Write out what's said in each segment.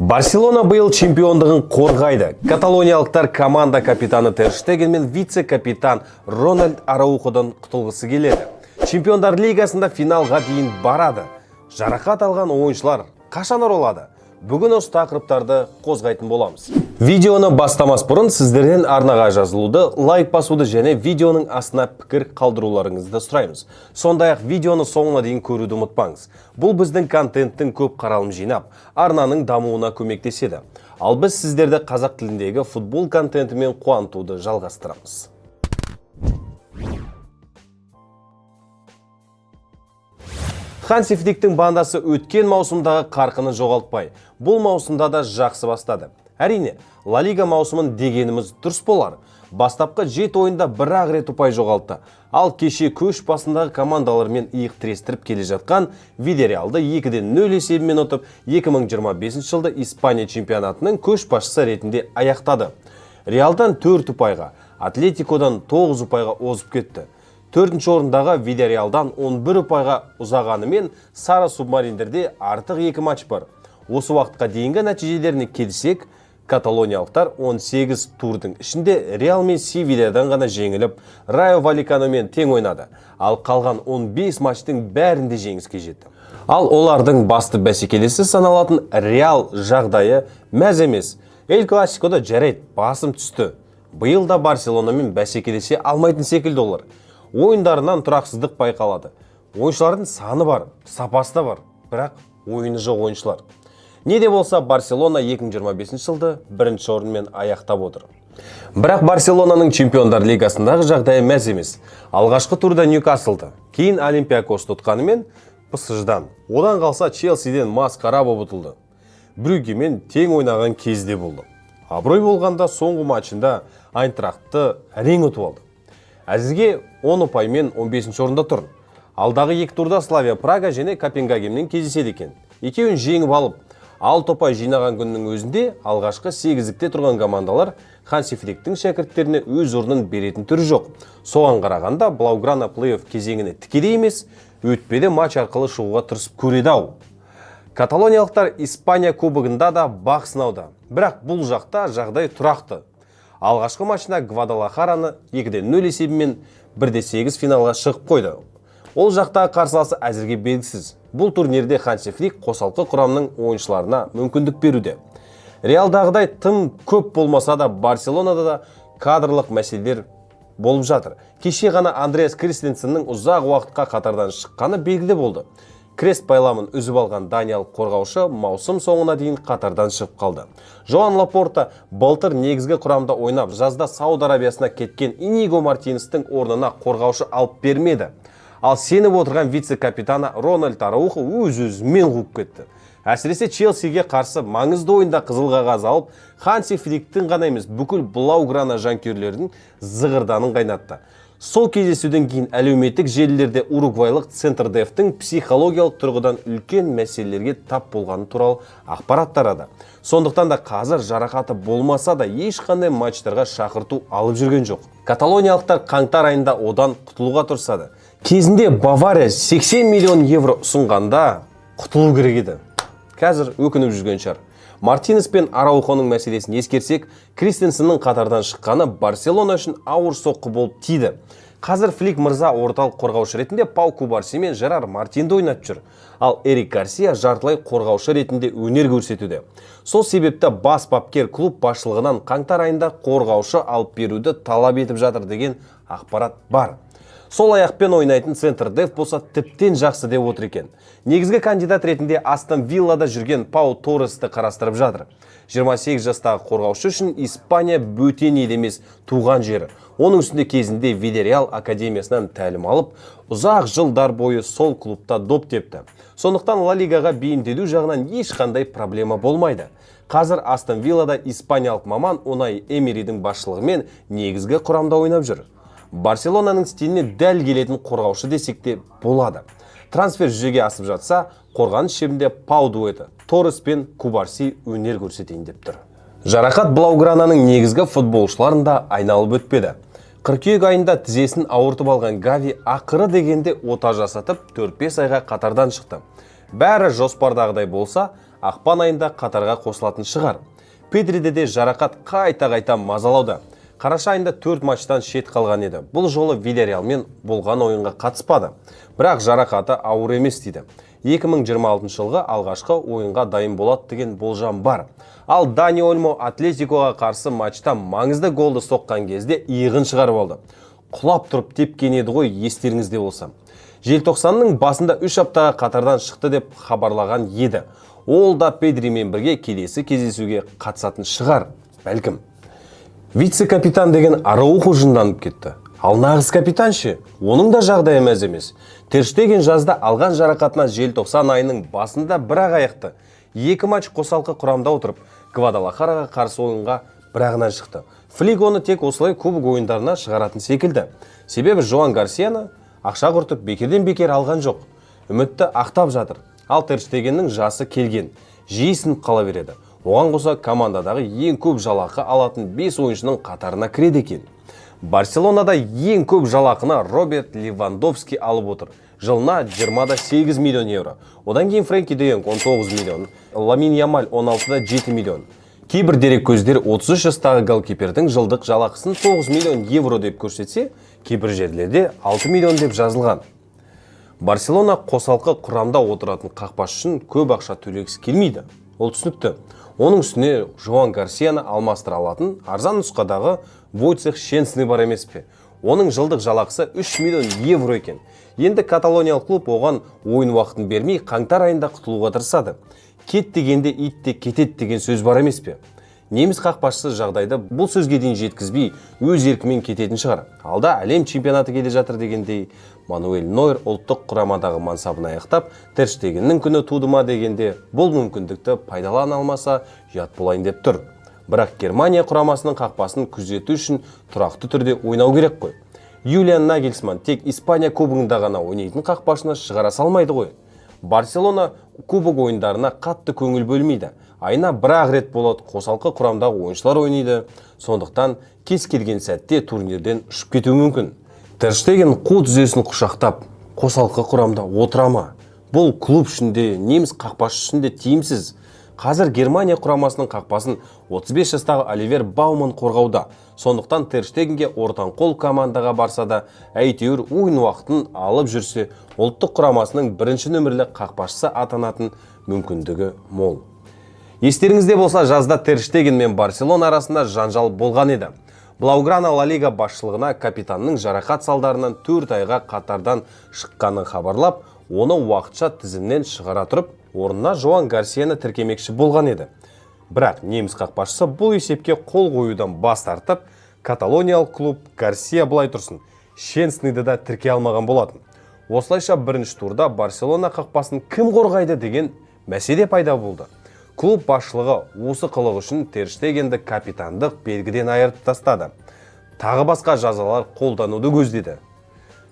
Барселона биыл чемпиондығын қорғайды. Каталониялықтар команда капитаны Тер Штеген мен вице-капитан Рональд Арауходан құтылғысы келеді. Чемпиондар лигасында финалға дейін барады. Жарақат алған ойыншылар қашан оралады? Бүгін осы тақырыптарды қозғайтын боламыз. Видеоны бастамас бұрын сіздерден арнаға жазылуды, лайк басуды және видеоның астына пікір қалдыруларыңызды сұраймыз. Сондай-ақ видеоны соңына дейін көруді ұмытпаңыз. Бұл біздің контенттің көп қаралым жинап, арнаның дамуына көмектеседі. Ал біз сіздерді қазақ тіліндегі футбол контентімен қуантуды жалғастырамыз. Ханси Фликтің бандасы өткен маусымдағы қарқынын жоғалтпай, бұл маусымда да жақсы бастады. Әрине, Ла Лига маусымын дегеніміз дұрыс болар. Бастапқы 7 ойында бір-ақ рет ұпай жоғалтты. Ал кеше көш басындағы командалармен иық тірестіріп келе жатқан Вильярреалды 2-0 есебімен ұтып, 2025 жылды Испания чемпионатының көш басшысы ретінде аяқтады. Реалдан 4 ұпайға, Атлетикодан 9 ұпайға озып кетті. Төртінші орындағы Вильярреалдан 11 ұпайға ұзағанымен сары субмариндерде артық 2 матч бар. Осы уақытқа дейінгі нәтижелеріне келсек, каталониялықтар 18 турдың ішінде Реал мен Севильядан ғана жеңіліп, Райо Вальеканомен тең ойнады. Ал қалған 15 матчтың бәрінде жеңіске жетті. Ал олардың басты бәсекелесі саналатын Реал жағдайы мәз емес. Эль Классикода жарайды, басым түсті. Биыл да Барселонамен бәсекелесе алмайтын секілді олар. Ойындарынан тұрақсыздық байқалады. Ойыншылардың саны бар, сапасы да бар, бірақ ойыны жоқ ойыншылар. Не де болса, Барселона 2025 жылды бірінші орынмен аяқтап отыр. Бірақ Барселонаның Чемпиондар лигасындағы жағдайы мәз емес. Алғашқы турда Ньюкаслды, кейін Олимпиакосты ұтқанымен ПСЖ-дан, одан қалса Челсиден масқара болып ұтылды. Брюггемен тең ойнаған кезде болды. Абырой болғанда соңғы матчында Айнтрахтты әрең ұтып алды. Әзірге 10 ұпаймен 15 орында тұр. Алдағы екі турда Славия Прага және Копенгагенмен кездеседі екен. Екеуін жеңіп алып, 6 ұпай жинаған күннің өзінде алғашқы 8-лікте тұрған командалар Ханси Фликтің шәкірттеріне өз орнын беретін түрі жоқ. Соған қарағанда Блауграна плей-офф кезеңіне тікелей емес, өтпелі матч арқылы шығуға тырысып көреді ау. Каталониялықтар Испания кубогында да бақ сынауда. Бірақ бұл жақта жағдай тұрақты. Алғашқы матчында Гвадалахараны 2-0 есебімен 1-8 финалға шығып қойды. Ол жақтағы қарсыласы әзірге белгісіз. Бұл турнирде Ханси Флик қосалқы құрамның ойыншыларына мүмкіндік беруде. Реалдағыдай тым көп болмаса да Барселонада да кадрлық мәселелер болып жатыр. Кеше ғана Андреас Кристенсеннің ұзақ уақытқа қатардан шыққаны белгілі болды. Крест байламын үзіп алған даниялық қорғаушы маусым соңына дейін қатардан шығып қалды. Жоан Лапорта былтыр негізгі құрамда ойнап, жазда Сауд Арабиясына кеткен Иниго Мартинестің орнына қорғаушы алып бермеді. Ал сеніп отырған вице-капитаны Рональд Араухо өз-өзімен қуып кетті. Әсіресе Челсиге қарсы маңызды ойында қызыл қағаз алып, Ханси Фликтің ғана емес, бүкіл Блауграна жанкүйерлерінің зығырданын қайнатты. Сол кездесуден кейін әлеуметтік желілерде уругвайлық центрдефтің психологиялық тұрғыдан үлкен мәселелерге тап болғаны туралы ақпарат тарады. Сондықтан да қазір жарақаты болмаса да ешқандай матчтарға шақырту алып жүрген жоқ. Каталониялықтар қаңтар айында одан құтылуға тырысады. Кезінде Бавария 80 миллион евро ұсынғанда құтылу керек еді. Қазір өкініп жүрген шығар. Мартинес пен Араухоның мәселесін ескерсек, Кристенсеннің қатардан шыққаны Барселона үшін ауыр соққы болып тиді. Қазір Флик мырза орталық қорғаушы ретінде Пау Кубарси мен Жерар Мартинді ойнатып жүр. Ал Эрик Гарсия жартылай қорғаушы ретінде өнер көрсетуде. Сол себепті бас бапкер клуб басшылығынан қаңтар айында қорғаушы алып беруді талап етіп жатыр деген ақпарат бар. Сол аяқпен ойнайтын центрдеф болса тіптен жақсы деп отыр екен. Негізгі кандидат ретінде Астон Виллада жүрген Пау Торресті қарастырып жатыр. 28 жастағы қорғаушы үшін Испания бөтен ел емес, туған жері. Оның үстінде кезінде Вильярреал академиясынан тәлім алып, ұзақ жылдар бойы сол клубта доп тепті. Сондықтан Ла Лигаға бейімделу жағынан ешқандай проблема болмайды. Қазір Астон Виллада испаниялық маман Унай Эмеридің басшылығымен негізгі құрамда ойнап жүр. Барселонаның стиліне дәл келетін қорғаушы десек те болады. Трансфер жүзеге асып жатса, қорғаныс шебінде Пау дуэті Торрес пен Кубарси өнер көрсетейін деп тұр. Жарақат Блаугрананың негізгі футболшыларын да айналып өтпеді. Қыркүйек айында тізесін ауыртып алған Гави ақыры дегенде ота жасатып 4-5 айға қатардан шықты. Бәрі жоспардағыдай болса, Ақпан айында қатарға қосылатын шығар. Педриде де жарақат қайта-қайта мазалауда. Қараша айында 4 матчтан шет қалған еді. Бұл жолы Вильярреалмен болған ойынға қатыспады. Бірақ жарақаты ауыр емес дейді. 2026 жылғы алғашқы ойынға дайын болады деген болжам бар. Ал Дани Ольмо Атлетикоға қарсы матчта маңызды голды соққан кезде иығын шығарып алды. Құлап тұрып тепкен еді ғой, естеріңізде болса. Желтоқсанның басында 3 аптаға қатардан шықты деп хабарлаған еді. Ол да Педримен бірге келесі кездесуге қатысатын шығар, бәлкім. Вице-капитан деген Араухо жынданып кетті. Ал нағыз капитан ше? Оның да жағдайы мәз емес. Тер Штеген жазда алған жарақатынан желтоқсан айының басында бір-ақ аяқты. 2 матч қосалқы құрамда отырып, Гвадалахараға қарсы ойынға бір-ағынан шықты. Флик оны тек осылай кубок ойындарына шығаратын секілді. Себебі Жоан Гарсияны ақша құртып бекерден бекер алған жоқ. Үмітті ақтап жатыр. Ал Тер Штегеннің жасы келген, жиі сынып қала береді. Оған қоса командадағы ең көп жалақы алатын 5 ойыншының қатарына кіреді екен. Барселонада ең көп жалақыны Роберт Левандовски алып отыр. Жылына 20,8 миллион евро. Одан кейін Фрэнки де Йонг 19 миллион, Ламин Ямаль 16,7 миллион. Кейбір дереккөздер 33 жастағы голкипердің жылдық жалақысын 9 миллион евро деп көрсетсе, кейбір жерлерде 6 миллион деп жазылған. Барселона қосалқы құрамда отыратын қақпашы үшін көп ақша төлегісі келмейді. Ол түсінікті. Оның үстіне Жоан Гарсияны алмастыра алатын арзан нұсқадағы Войцех Щенсны бар емес пе? Оның жылдық жалақысы 3 миллион евро екен. Енді каталониялық клуб оған ойын уақытын бермей қаңтар айында құтылуға тырысады. Кет дегенде ит те кетеді деген сөз бар емес пе? Неміс қақпашысы жағдайды бұл сөзге дейін жеткізбей өз еркімен кететін шығар. Алда әлем чемпионаты келе жатыр дегендей Мануэль Нойер ұлттық құрамадағы мансабын аяқтап, Тер Штегеннің күні туды ма дегенде бұл мүмкіндікті пайдалана алмаса ұят болайын деп тұр. Бірақ Германия құрамасының қақпасын күзету үшін тұрақты түрде ойнау керек қой. Юлиан Нагельсман тек Испания кубогында ғана ойнайтын қақпашыны шығара салмайды ғой. Барселона кубок ойындарына қатты көңіл бөлмейді. Айына бір-ақ рет болады, қосалқы құрамдағы ойыншылар ойнайды. Сондықтан кез келген сәтте турнирден ұшып кетуі мүмкін. Тер Штеген қу тізесін құшақтап, қосалқы құрамда отыра ма? Бұл клуб үшін де, неміс қақпашы үшін де тиімсіз. Қазір Германия құрамасының қақпасын 35 жастағы Оливер Бауман қорғауда. Сондықтан Тер Штегенге ортаңқол командаға барса да, әйтеуір ойын уақытын алып жүрсе, ұлттық құрамасының бірінші нөмірлі қақпашысы атанатын мүмкіндігі мол. Естеріңізде болса, жазда Тер Штеген мен Барселона арасында жанжал болған еді. Блауграна Ла Лига басшылығына капитанның жарақат салдарынан 4 айға қатардан шыққанын хабарлап, оны уақытша тізімнен шығара тұрып, орнына Жоан Гарсияны тіркемекші болған еді. Бірақ неміс қақпашысы бұл есепке қол қоюдан бас тартып, каталониялық клуб Гарсия былай тұрсын, Щенсныйды да тіркей алмаған болатын. Осылайша бірінші турда Барселона қақпасын кім қорғайды деген мәселе пайда болды. Клуб басшылығы осы қылығы үшін Тер Штегенді капитандық белгіден айырып тастады. Тағы басқа жазалар қолдануды көздеді.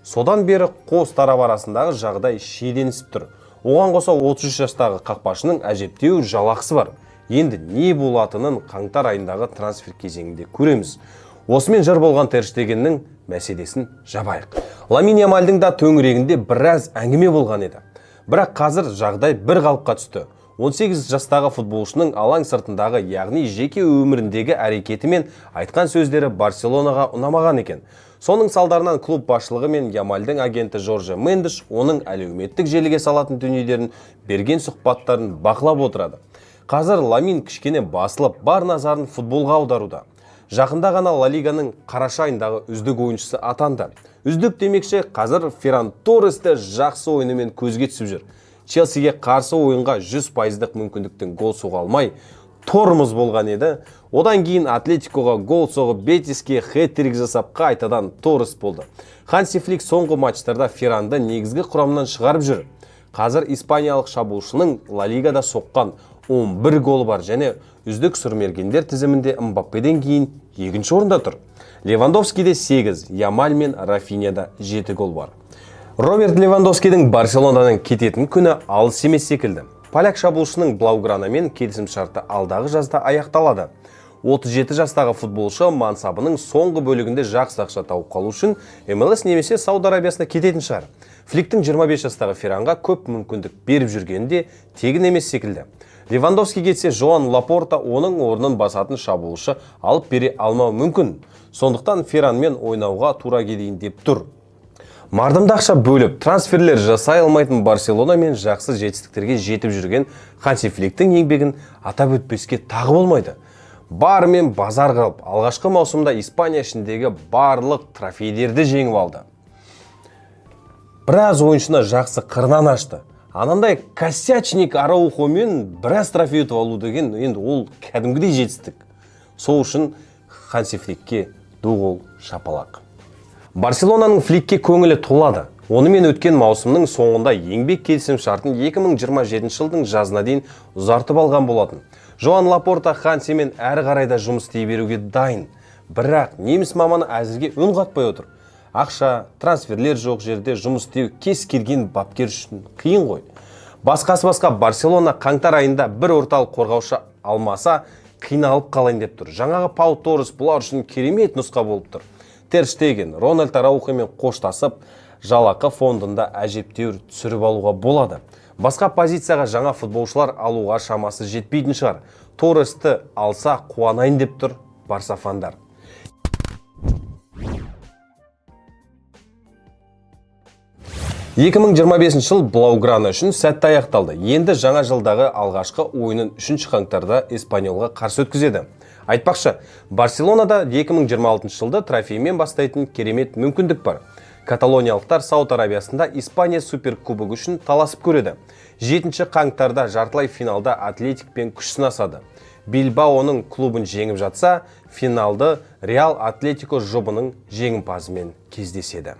Содан бері қос тарап арасындағы жағдай шиеленісіп тұр. Оған қоса 33 жастағы қақпашының әжептәуір жалақысы бар. Енді не болатынын қаңтар айындағы трансфер кезеңінде көреміз. Осымен жыр болған Тер Штегеннің мәселесін жабайық. Ламин Ямальдың да төңірегінде біраз әңгіме болған еді. Бірақ қазір жағдай бір қалыпқа түсті. 18 жастағы футболшының алаң сыртындағы, яғни жеке өміріндегі әрекеті мен айтқан сөздері Барселонаға ұнамаған екен. Соның салдарынан клуб басшылығы мен Ямальдың агенті Жорже Мендеш оның әлеуметтік желіге салатын дүниелерін, берген сұхбаттарын бақылап отырады. Қазір Ламин кішкене басылып, бар назарын футболға аударуда. Жақында ғана Ла Лиганың қараша айындағы үздік ойыншысы атанды. Үздік демекші, қазір Ферран Торрес те жақсы ойынымен көзге түсіп жүр. Челсиге қарсы ойынға 100%-дық мүмкіндіктен гол соға алмай, тормоз болған еді. Одан кейін Атлетикоға гол соғып, Бетиске хет-трик жасап, қайтадан Торрес болды. Ханси Флик соңғы матчтарда Ферранды негізгі құрамнан шығарып жүр. Қазір испаниялық шабуылшының Ла Лигада соққан 11 голы бар және үздік сұрмергендер тізімінде Мбаппеден кейін екінші орында тұр. Левандовскийде 8, Ямаль мен Рафиньяда 7 гол бар. Роберт Левандовскийдің Барселонадан кететін күні алыс емес секілді. Поляк шабуылшының Блаугранамен келісім шарты алдағы жазда аяқталады. 37 жастағы футболшы мансабының соңғы бөлігінде жақсы ақша тауып қалу үшін MLS немесе Сауд Арабиясына кететін шығар. Фликтің 25 жастағы Ферранға көп мүмкіндік беріп жүргені де тегін емес секілді. Левандовски кетсе, Жоан Лапорта оның орнын басатын шабуылшы алып бере алмау мүмкін. Сондықтан Ферранмен ойнауға тура келейін деп тұр. Мардымды ақша бөліп, трансферлер жасай алмайтын Барселона мен жақсы жетістіктерге жетіп жүрген Ханси Фликтің еңбегін атап өтпеске тағы болмайды. Барымен базар қылып, алғашқы маусымда Испания ішіндегі барлық трофейдерді жеңіп алды. Біраз ойыншыны жақсы қырынан ашты. Анандай косячник Араухомен біраз трофей ұтып алу деген енді ол кәдімгідей жетістік. Сол үшін Ханси Фликке ду қол шапалақ. Барселонаның Фликке көңілі толады. Онымен өткен маусымның соңында еңбек келісім шартын 2027 жылдың жазына дейін ұзартып алған болатын. Жоан Лапорта Хансимен әрі қарай да жұмыс істей беруге дайын. Бірақ неміс маманы әзірге үн қатпай отыр. Ақша, трансферлер жоқ жерде жұмыс істеу кез келген бапкер үшін қиын ғой. Басқасы басқа, Барселона қаңтар айында бір орталық қорғаушы алмаса, қиналып қалайын деп тұр. Жаңағы Пау Торрес бұлар үшін керемет нұсқа болып тұр. Тер Штеген, Рональд Араухомен қоштасып, жалақы фондында әжептәуір түсіріп алуға болады. Басқа позицияға жаңа футболшылар алуға шамасы жетпейтін шығар. Торресті алса қуанайын деп тұр Барса фандар. 2025 жыл Блауграна үшін сәтті аяқталды. Енді жаңа жылдағы алғашқы ойынын 3 қаңтарда Эспаньолға қарсы өткізеді. Айтпақшы, Барселонада 2026 жылды трофеймен бастайтын керемет мүмкіндік бар. Каталониялықтар Сауд Арабиясында Испания суперкубогы үшін таласып көреді. 7 қаңтарда жартылай финалда Атлетикпен күш сынасады. Бильбаоның клубын жеңіп жатса, финалды Реал Атлетико жұбының жеңімпазымен кездеседі.